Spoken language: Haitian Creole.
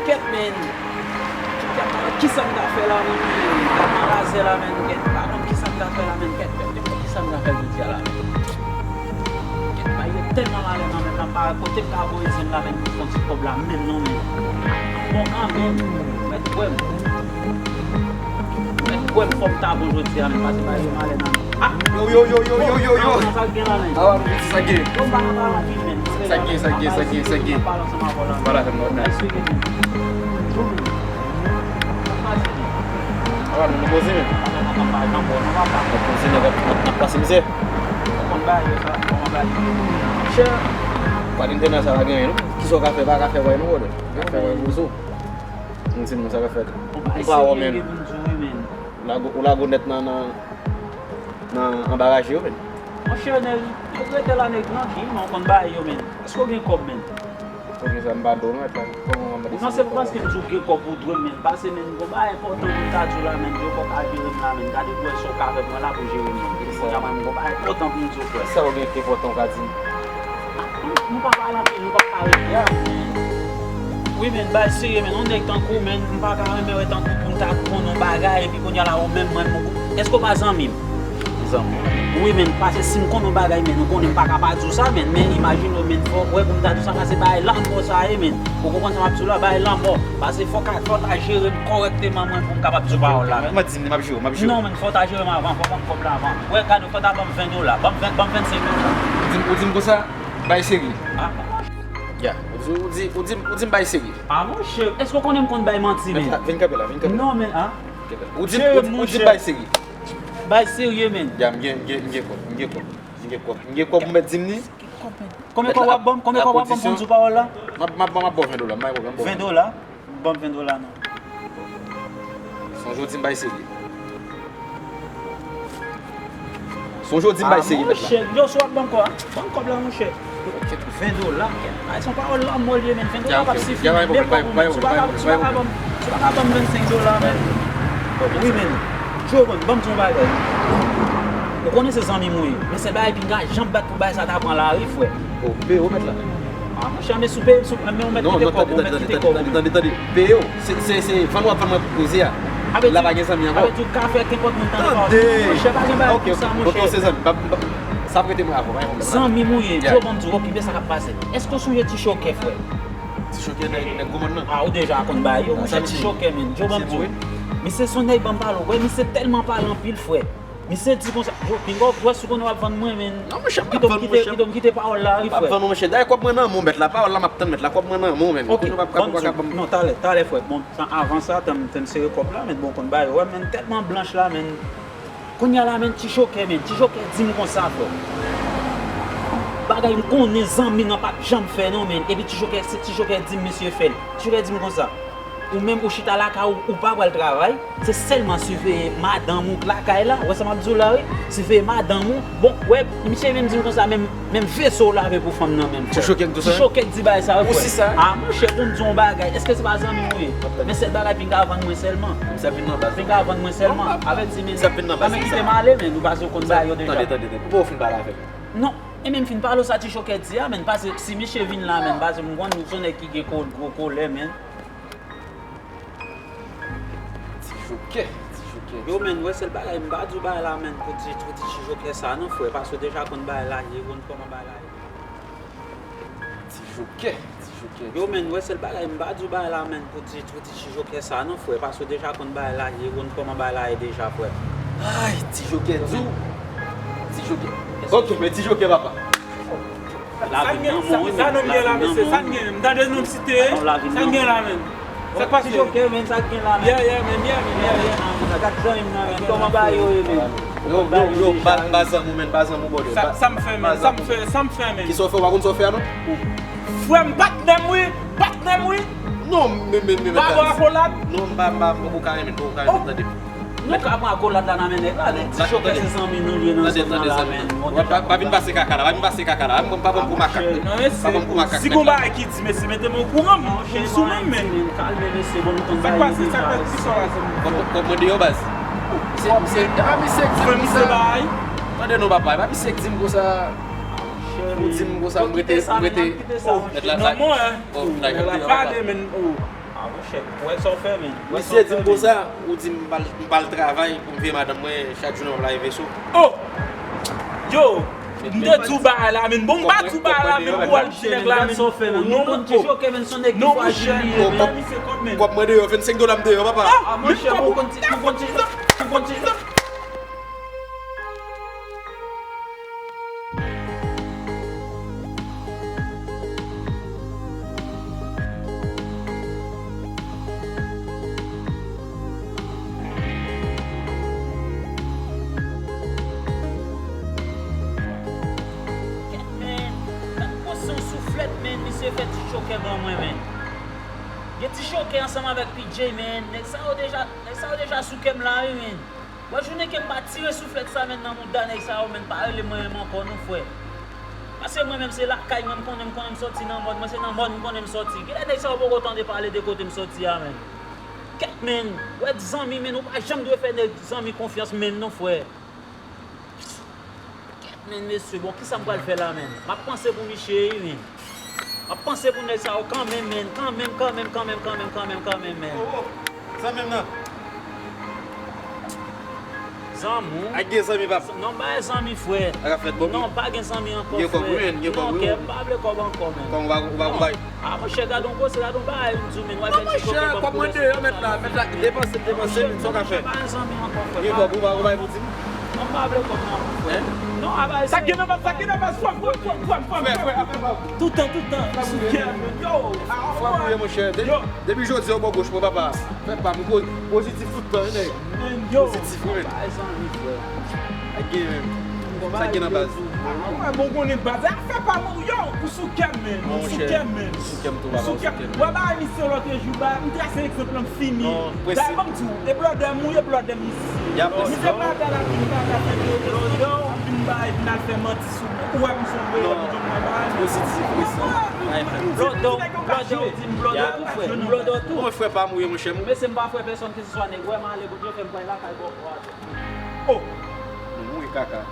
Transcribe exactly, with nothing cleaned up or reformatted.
Kèt, men. Kèt, pa konn kisa m ta fè la, men. Kèt, m anraze la, men. Kèt, pa konn kisa m ta fè la, men. Kèt, kèt, kèt, kisa m ta fè jodi a la, men. Kèt, bagay yo tèlman malè nan men m la, m pa wè kote m ka voye di m la, men, pou m fè yon ti kòb la, menm non, men. Bon, kanmenm, mèt kwè m. Mèt kwè m, fò m ta bon jodi a, men, pase bagay yo malè nan men. Ah! Yo, yo, yo, yo, yo, yo, yo. Sa k gen la, men? Awa, nou di sa k gen. Yo, m pa nan pale anpil, men. Sa k gen, sa k gen, sa k gen, sa k gen? M pale ansanm avè w la, men. Pale avè m, non, men. Esplike m. Jou, men. Awa, nou, nou poze, men. Awa, nou, nou pa janm wè, non, papa. Nou poze, nèg ap, ap, ap pase mizè. Ou konn bagay yo, sa, kòman bagay yo ye, men. Chè. Pale entènal sa pa gen anyen, non. Kisa w ka fè, pa ka fè, wè, non, brother. Ka fè, wè, bozo. M di nou sa k ap fèt. Ou pa wè, men. Ou lago, ou lago nèt nan, nan, nan anba raje yo, men. Monchè, nèg, yo trete la nèg nan ki, men w konn bagay yo, men. Èske w gen kòb, men? Ok, sa m pa do, non, mèt la. Kòman w mande si m gen kòb? Ou panse m di w gen kòb ou dwe m, men. Pase, men, gon bagay enpòtan pou m ta di w la, men. Yo fò w ka jere m la, men. Gade pou w wè sa w ka fè pou mwen la pou jere m, men. Epi kounye a, men, gon bagay enpòtan pou m di w, frè. Sa w gen ki enpòtan w ka di m? Nou pa pale anpil, nou pa pale. Wi, men, bay serye, men, yon nèg tankou w, men, m pa ka renmen wè tankou pou m ta konn yon bagay, epi kounye a la, ou menm, mwen, mwen, èske w pa zanmi m? Zanmi w? Wi, men, pase si m konn yon bagay, men, ou konnen m pa ka pa di w sa, men, men, imajine w, men, fò w wè pou m ta di w sa, pase bay lanmò sa ye, men, ou konprann sa m ap di w la, bay lanmò, pase fò w ka, fò w ta jere m kòrèkteman, mwen, pou m kapab di w pawòl la, men. M ap di m, m ap jere w, m ap jere w. Non, men, fò w ta jere m avan, fò w ban m kòb la avan. Wè, gade, fò w ta ban m ven dola, ban m ven, ban m vennsenk dola. Ou di m, ou di m konsa? Bay serye. Ah, ya, ou di, ou di, ou di, ou di m bay serye. Ah, monchè, èske w konnen m konn bay manti, men? Vin kanpe la, vin kanpe la. Non, men, ah. Ou di, ou di, ou di m bay serye. Bay serye, men. Ya, m gen, m gen, m gen kòb, m gen kòb, m gen kòb, m gen kòb ou mèt di m ni. Konbyen kòb w ap ban m? Konbyen kòb w ap ban m pou m di w pawòl la? M ap, m ap, m ap ba w ven dola, m bay pwoblèm, m ap ba w ven dola. Ban m ven dola, non. Sonje w di m bay serye. Sonje w di m bay serye, mèt la. Ah, monchè, yo, si w ap ban m kòb, ban m kòb la, monchè. Ven dola, kèt. Ay, se yon pawòl lanmò l ye, men. Ven dola p ap sifi, men. Men kòb ou, men. Si w pa ka, si w pa ka ban m, si w pa ka ban m vennsenk dola, men. Wi, men. Joe, ban m di w yon bagay. Ou konnen se zanmi m ou ye. Men sèl bagay pinga janm bat pou bagay sa ta pran lari, frè. O, peye w mèt la. Ah, monchè, men si w peye m, si w, men ou mèt kite kòb ou, ou mèt kite kòb ou. Non, non, tande, tande, tande, tande, tande, tande. Peye w. Se, se, se vann w ap vann mwen pou koze a. La pa gen zanmi ankò. Avè di w ka fè kenpòt moun tande pawòl. Tande. Monchè, pa gen bagay konsa, monchè. Ok, ok, se zanmi. Sa ap rete mwen avè w, pa gen pwoblèm. Zanmi m ou ye, Joe, ban m di w, okipe sa k ap pase. Èske w sonje Ti Chokè, frè? Ti Chokè, nèg, nèg gwo mòn nan. Ah, ou deja konn bagay yo, monchè, Ti Chokè, men. Joe, ban m di w. Misye se yon nèg, ban m pale w, wè, misye tèlman pale anpil, frè. Misye di konsa, yo, pinga w wè si w konnen w ap vann mwen, men. Non, monchè, m p ap vann ou, monchè. Kite m kite pawòl la, wi, frè. M p ap vann ou, monchè. Dayè, kòb mwen nan men w, mèt la. Pawòl la, m ap tann, mèt la. Kòb mwen nan men w, men. Ok, ban m di w. Non, talè, talè, frè. Bon, avan sa, tann, tann sere kòb la, men, bon, konn bagay yo, wè, men, tèlman blanch la, men. Kounye a la, men, Ti Chokè, men. Ti Chokè di m konsa, frè. Bagay m konnen zanmi nan p ap janm fè, non, men. Epi Ti Chokè, se Ti Chokè di m, misye fè l. Ti Chokè di m konsa. Ou menm ou chita lakay ou, ou pa pral travay, se sèlman siveye madanm ou lakay la, wè sa m ap di w la wi, siveye madanm ou, bon, wè, misye menm di m konsa, menm, menm vese w lave pou fanm nan menm, frè. Ti Chokè k di w sa? Ti Chokè k di bagay sa wi, frè. Ou si sa? Ah, monchè, pou m di w yon bagay, èske se pa zanmi w ye? Men sèl bagay pinga vann mwen sèlman. Sa vin nan baz. Pinga vann mwen sèlman. Avèti men, pa men kite m ale, men nou pa konn bagay yo deja. Tande, tande, tande. Pou w fin pale avè m. Non, e menm fin pale w sa Ti Chokè di a, men, pase si misye vin la, men, pase m konn nou se yon nèg ki gen gwo kolè, men. Ti Chokè, Ti Chokè. Yo, men, wè sèl bagay, m pa di w bagay la, men, pou di, pou di Ti Chokè sa, non, frè, pase w deja konn bagay la ye, konn kòman bagay la ye. Ti Chokè, Ti Chokè. Yo, men, wè sèl bagay, m pa di w bagay la, men, pou di, pou di Ti Chokè sa, non, frè, pase w deja konn bagay la ye, konn kòman bagay la ye deja, frè. Ay, Ti Chokè di w. Ti Chokè. Ok, men Ti Chokè, papa. Sa n gen, sa, sa nonm gen la, mesye? Sa n gen? M tande nonm site, sa n gen la, men? Sa k pase? Ti Chokè, men, sa k gen la, men? Yeah, yeah, men, yeah, men, yeah, yeah. Sa gad zanmi m nan, men. Kòman bagay yo ye, men? Yo, yo, yo, ba, ba zanmi w, men, ba zanmi w, brother. Sa, sa m fè, men, sa m fè, sa m fè, men. Kisa w fè, w pa konn sa w fè a, non? Frè m, patnè m, wi, patnè m, wi. Non, men, men, men, men. Pa bò akolad? Non, m pa, m pa, m poko ka renmen, m poko ka renmen, tande. Nou ka pran akolad la nan men nèg la, men Ti Chokè se zanmi nou l ye nan zòn nan la, men. Pa, pa vin pase kaka la, pa vin pase kaka la, pa pran m pou makak. Pa pran m pou makak. Si gon bagay ki di, mesye, mete m okouran, m sou menm, men. Kalme, mesye, bon, nou konn bagay yo deja. Sa k pase, sa k pase, kisa w la, zanmi? Kòb mwen deyò, baz. Se, se, e pa misye k di m konsa. Tande non, papa, e pa misye k di m konsa. Ou di m konsa, m rete, m rete. Mèt la, non, mwen, oh, nèg la pale, men, oh. Ah, monchè, ou wè sa w fè, men. Misye di m konsa, ou di m pa al, m pa al travay pou m veye madanm mwen, chak jounen m ap lave veso. Oh! Yo! M te di w bagay la, men. Bon, m pa di w bagay la, men. Ou al di nèg la, men. Non, monchè. Non, monchè. Kòb mwen deyò, vennsenk dola m deyò, papa. Ah, monchè, bon, konn ti, bon, konn ti, bon, konn ti. Kèt, men, gad pwoz yon souflèt, men, misye fè ti chokè ban mwen, men. Gen ti chokè ansanm avèk P J, men. Nèg sa yo deja, nèg sa yo deja sou kè m la, wi, men. Wè, jounen ke m pa tire souflèt sa, men, nan mouda nèg sa yo, men, pa rele mwen menm ankò, non, frè. Paske mwen menm, se lakay mwen, m konnen, m konnen m sòti nan mòn, mwen, se nan mòn m konnen m sòti. Genlè nèg sa yo poko tande pale de kote m sòti a, men. Kèt, men, wè, zanmi, men, ou pa janm dwe fè nèg zanmi konfyans, men, non, frè. Kèt, men, mesye, bon, kisa m pral fè la, men? M ap panse pou misye, wi, men. M ap panse pou nèg sa yo kanmenm, men. Kanmenm, kanmenm, kanmenm, men. Oh, oh. Zanmi m nan. Zanmi w? Ak gen zanmi, pap. Non, m pa gen zanmi, frè. Ak ap fèt, bon. Non, m pa gen zanmi ankò, frè. Gen kòb, wi, men. Gen kòb, wi. Non, kè, m pa vle kòb ankò, men. Kòm ou pa, ou pa, ou pa. Ah, monchè, gad yon koze, gad yon bagay, m di w, men, w al fè ti chokè ban m. Ah, monchè, kòb mwen deyò, mèt la, mèt la, depanse, depanse, men, sa w ka fè. Gen kòb, ou pa, ou pa pou di m. Non, m pa vle kòb nan men w, frè. Non, a bagay serye. Sa gen nan baz, sa gen nan baz, fwèm, fwèm, fwèm, fwèm, fwèm, fwèm. Toutan, toutan, sou kè, men, yo. Fwèm ou ye, monchè. Depi jodi a, ou bò goch mwen, papa. Fè pa m, pozitif tout tan, wi, nèg. Men, yo. Pozitif, wi, men. Bay zanmi, frè. Ak gen, men. Sa gen nan baz. Ah, wè, bon, konnen baz. Afè pa m, yo, ou sou kè m, men. Ou sou kè m, men. Ou sou kè m tou, papa, ou sou kè m. Wè, bagay misye lòt jou, ba, m trase egzanp lan, m fini. Non, presi. Dayè, ban m di w, e blòdè m, ou ye blòdè m isi. Misye pa ta la vin, pa ta fè blòdè, vin bay, vin al fè manti sou mwen. Ou wè m se yon blòdè, m di w mwen bagay. Pozitif, presi. Blòdè, blòdè, ou di m blòdè tou, frè. M blòdè tou. Bon, frè pa m ou ye, monchè m. Mesye, m pa frè pèsonn, keseswa nèg. Wè, m ale, Bondye fè m pran lakay bò. Oh! Nou mouri kaka.